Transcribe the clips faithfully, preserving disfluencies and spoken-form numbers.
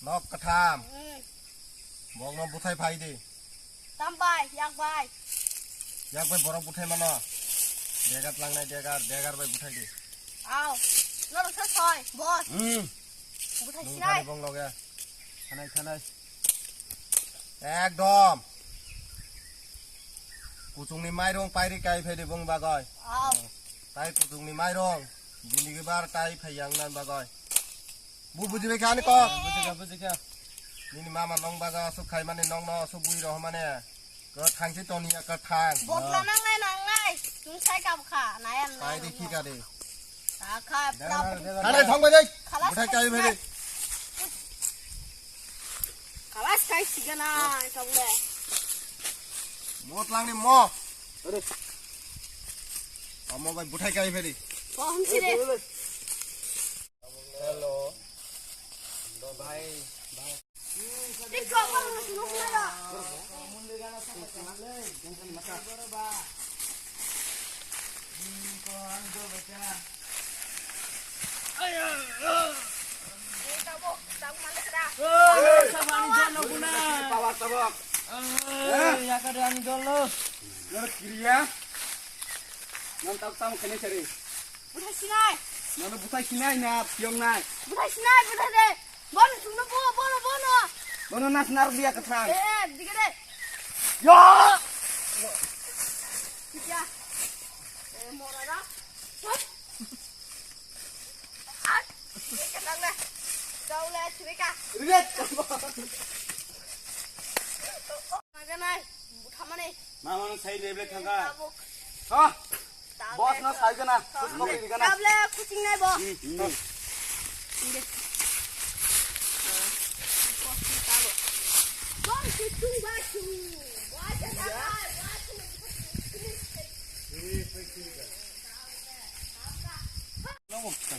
Nok katham. Hmm. Bokno buthai phai di. Tam bai, yak bai. Yak bai borok buthai mano. Degar tlangnai degar, degar bai buthai di. Ao. Norok sa soi, boss. Hmm. Buthai sinai. Nung thani bong loge. Thanai, thanai. Ekdom. Kuchungni mairung pairi kai phai di bong bagoi. Ao. Tai kuchungni mairung. Jindagi bar kai phai yang nan bagoi. Bu bujibai kha ani kok. Bujikha, bujikha. Nini mama nong baga asuk khai mani nong no asuk bui roh mani. Ko thangsi toni ya ka thang. Botla nangnai nangnai. Tung sai kap kha. Nayam nayam. Sai di khi ka di. Ta kha. Dega, dega, dega. Thale thong bai dai. Khalas buthai kai khai bai dai. Khalas khai sigana. Kabule. Mot lang ni mo. Are. Amo bai buthai kai bai dai. Ko hum si de. Hello. Bhai, bhai. Tabok, tabok mana kena? Oi, tabok ani dol lo guna. Tabok, tabok. Oi, ya kada ani dol lo. Nor kiriya. Nang tabok tabok kene sari. Buthai sinai. Nang buthai sinai na, piyong nai. Buthai sinai, buthai de. Bono chwngno bo, bono, bono. Bono nas nar biya kwthang. Eh, eh, dige de. Yo! Dige. Eh, mora da. Hop. Ah, dige dang le. Dau le, chweka. Rit. Maganai, buthamani. Mama no sai leble thangka. Tabuk. Ha? Boss no sai gana, khus khobri gana. Table kuching nai bo. Hmm, hmm. Inde. Boss no tabo. Boss kuching ba chu. Boss no tabo.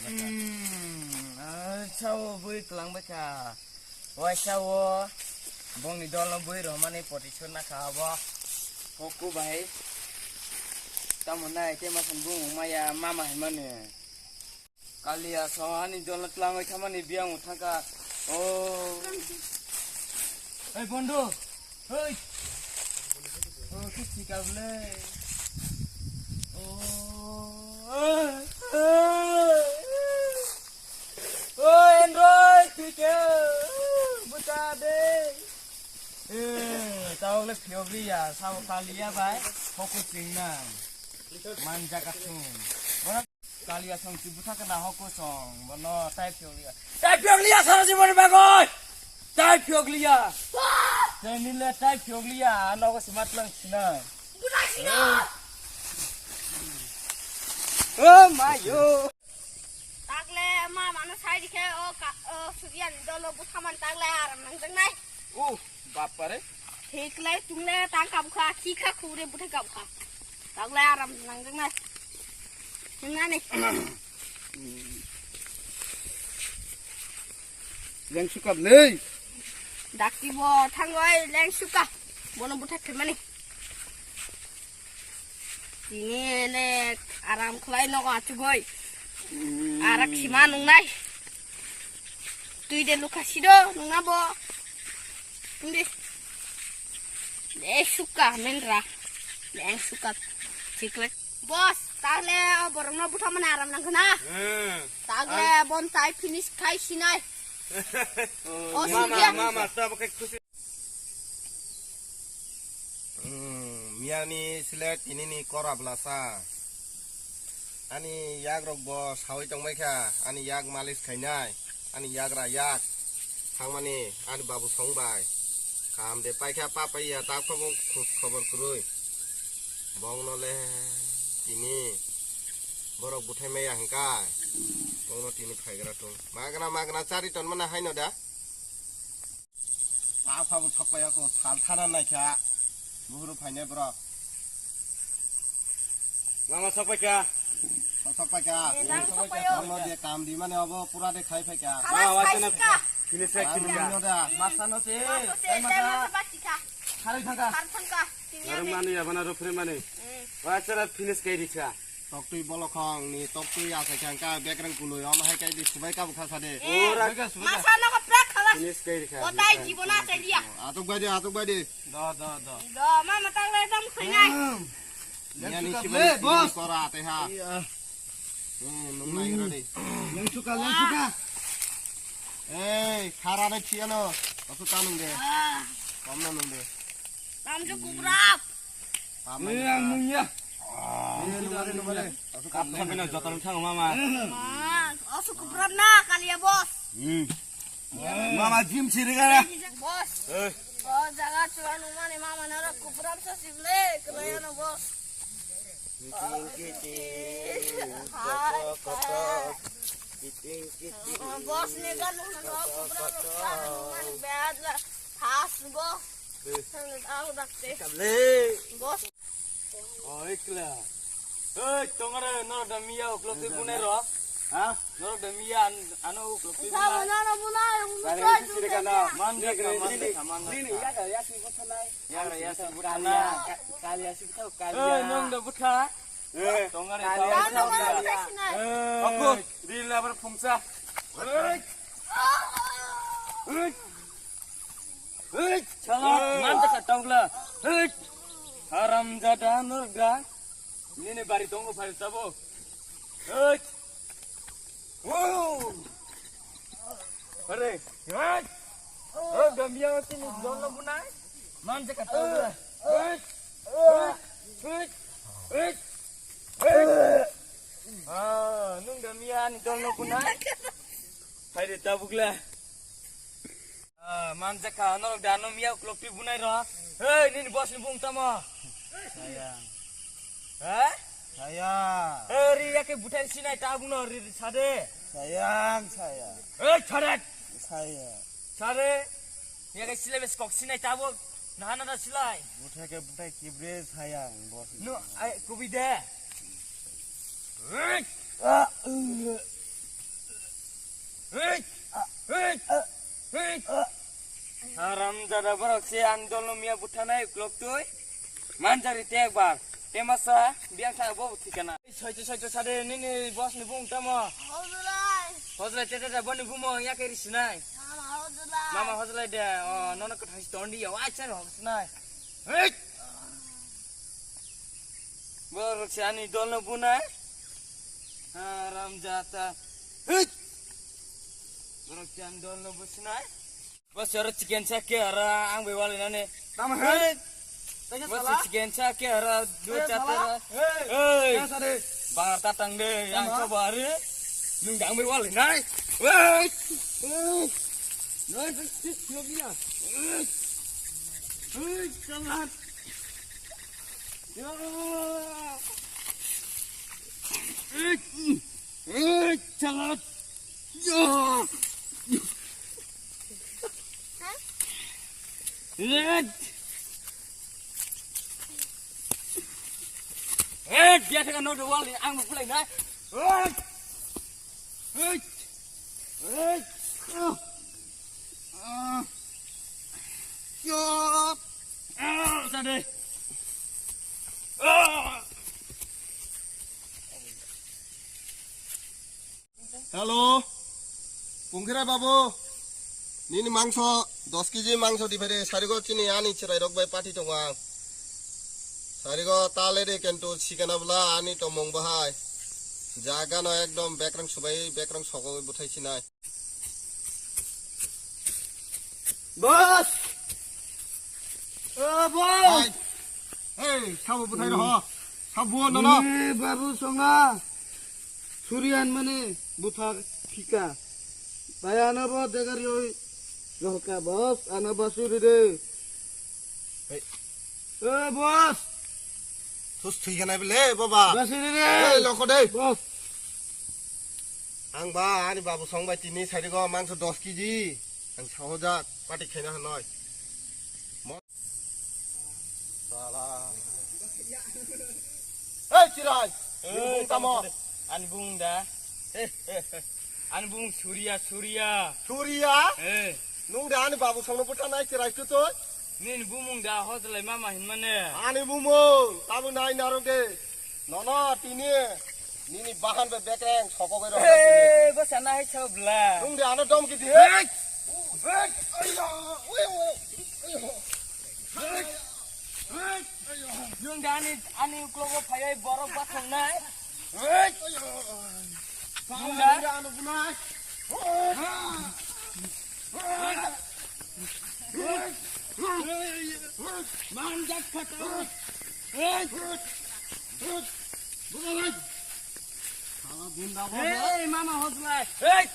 Hmm, acha o bui tlang bai kha. Waisa o bongni dol no bui romani poti churna kha abo. Hoku bai. Tamo nai te masan bung maya mama hai mani. Kaliya so ani dol no tlang bai khamani biang thangka. O. Ei bondo. Hei. O, tu sikap le. O. O, Android, tu ke? Buta de. Eh, tau le phiobli ya, sao kali ya bai. Hoku chingna. Manja katung. Kaliya song si butha kana hoko song, bono tai phiokliya. Tai phiokliya sara jiboni bagoi! Tai phiokliya! Tenile tai phiokliya, ano ko simat lang sina. Butha sina! Oh my yo! Takle ma mano sai dikhe o ka, o suriyan dolo butha man takle aram nang jang nai. Oh, bapare. Theklai tungle tang kabukha, khikha khukre butha kabukha. Taklai aram nang jang nai. Nang nani. Leng sukap lei. Dakti bo thangoi leng suka. Bono butha khemani. Tini le aram khlai nogo achugoi. Arak sima nungnai. Tui de lukha sido nungna bo. Tungde. Le suka menra. Le suka. Chikle. Boss, tagle o borokno buthamani aram nangkha na. Hmm. Tagle bon tai finish khai sinai. O mama, suriya. Mama, tabuk khe khusi. Hmm, miyani sile tinini kora blasa. Ani yak rok bo sawi tongbai kha, ani yak malis khainai, ani yagra yak thangmani ani babu song bai. Kam de paikha pa paiya ta khobor khobor kwrwi. Bongno le tini borok buthai maya hwnkha. Bongno tini phaigra tong. Magna magna chari ton mana haino da. Aphabo sokpai ako sal thana naikha. Buhuru phainai borok. Lama sokpai kha. Sokpai kha. Eh, lama sokpai kha. Lama de kam di mane obo pura de khai phai kha. Khalas khai sika. Kini se kini kha. Masa no se. Masa se, masa basi kha. Khari thangka. Khar thangka. Garum mani yabana rupre mani. Hmm. Wa chara finish kai rikha. Toktwi bolokhong ni toktwi asai kha hwnkha bekrang kunui omo hai kai di subai kabu kha sade. Eh, ora. Masa no ko prak khala Finish kai rikha. Kotai jibona chai dia. Atok bai de, atok bai de. Do, do, do. Do, mama tang le dam khainai. Yang suka le, boss. Kora ate ha. Iya. Hmm, nung nai kira de. Yang suka, yang suka. Eh, khara na chiano. Asu tanung de. Ah. Kom na nung de. Tam jo kubrap. Iya, nung ya. Iya, nung ya, nung ya. Asu kam na. Sampai na jotor thang mama. Ma, asu kubrap na kaliya boss. Hmm. Mama gym siri gara. Boss. Eh. Oh, jaga chuan umani mama nara kubrap sa simle, kelayan boss. Kiting kiting, kotok kotok. Kiting kiting. Boss ni kan umani kubrap sa umani bad la. Has boss. Ang dakte. Kable. Boss. Oh, ikla. Hei, tongare, norok da miya uklok twi bunai ro. Ha? Norok da miya an-, ano uklok twi bunai. Sa, no, no, bunai, bunai. Kali isi siri kana. Man dia kama, man dia kama. Ini, ya, ya, si buthanai. Ya, ya, si buthanai. Kali, ya, si butha, kali. Hei, nong da butha. Eh, tongare, kali, tongare, ya, si buthanai. Eh. Aku, di labar phungsa. Hei. Hei. Hei, chala, man ta ka tongla. Hei. Haram jada norok da. Nini bari tongo phai tabo. Hei. Wow. Are. Hei. Oh, gambia tini dolo bunai. Man ta ka tongla. Hei. Hei. Hei. Hei. Ah, nung gambia ni dolo bunai. Hai de tabukla. Ah, manjak kha, norok da ano miya uklok twi bunai ro. Hei, nini boss ni bung tamo? Sayang. Ha? Sayang. Hei, ri ya ke buthai sinai ta bung no ri, ri sade. Sayang, sayang. Hei, chare. Sayang. Chare. Ya ke sile bes kok sinai ta bung. Nahana da silai. Buthai ke buthai kibre sayang, boss. No, ai, kubi de. Hei. Ah, uh. Hei! Hei! Hei! Haram jada borok se ang dol no miya buthanai uklok twi. Manjari te ekbar. Te masa biang sa bo thikana. Soito soito sade nini boss ni bung tamo. Hojlai. Hojlai te te te boni bumo ya ke risinai. Mama hojlai. Mama hojlai de. Oh, nono ko thai tondi ya wa chan hok sinai. Hei! Borok se ani dol no bunai. Haram jata. Hei! Borok se ani dol no businai. Bos oro chicken sa ke oro ang bai wali nani. Tamo hei? Hei! Bos chicken sa ke oro dua chata. Hei! Hei! Bangar tatang de, yang coba hari. Nung dang bai wali nai. Hei! Hei! Hei! Hei! Hei! Hei! Hei! Hei! Hei! Hei! Eh, dia tengah no dua wali, ang mau pulai, nah. Eh. Eh. Eh. Oh. Ah. Yo. Ah, tadi. Ah. Hello, Pungkhirai babu, nini mangso dos kg mangso di phai de, sarigo chini ani chwrairok bai party tongo ang. Sarigo ta le de, kintu sikana bwla ani tongmung bahai. Jaga no ekdom bekrang subai, bekrang sogwi bwthai sinai. Boss! O boss! Hey, sabo bwthai rw. Sabo nono. Ni babu songa. Surian mane butha khika. Bai ano bo degar yoi. Rohka boss, ano basuri de. Hey. O boss! Thus thwi khanai bele, baba. Basuri de. Hey, loko de. Boss. Ang ba, ani babu song bai tini sarigo mangso dos kg. Ang sahojak, party khaina hanoi. Mo-, sala. Hey, Chirai! Hey, bung tamo? Ani bung da. Ani bung Surya, Surya. Surya? Eh. Nung da ani babu songno bwthanai Chirai tu toi? Nini bumung da hojlai mama hinmane. Ani bumung, tabuk nai narok de. Nono tini nini bahan be bekreng sokogoi rok. Hey, bo sana hai chau bla. Nung de ano dom kiti he? Hey! Nwng da ani, ani uklogo phaiwi borok bathongnai. Nwng da? Manjak khato. Hey, mama hojlai. Hey,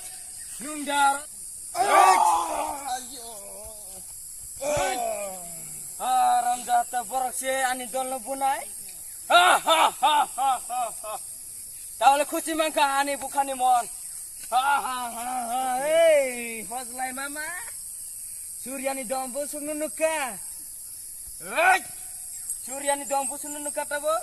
nwng da. Haram jata borok se ani dol no bunai. Ha, ha, ha, ha, ha, ha. Taole khusi mankha ani bukhani mon. Ha, ha, ha, ha. Hey, hojlai mama. Suryani dom busuk no nukha. Hey! Suryani dom busuk no nukha tabo.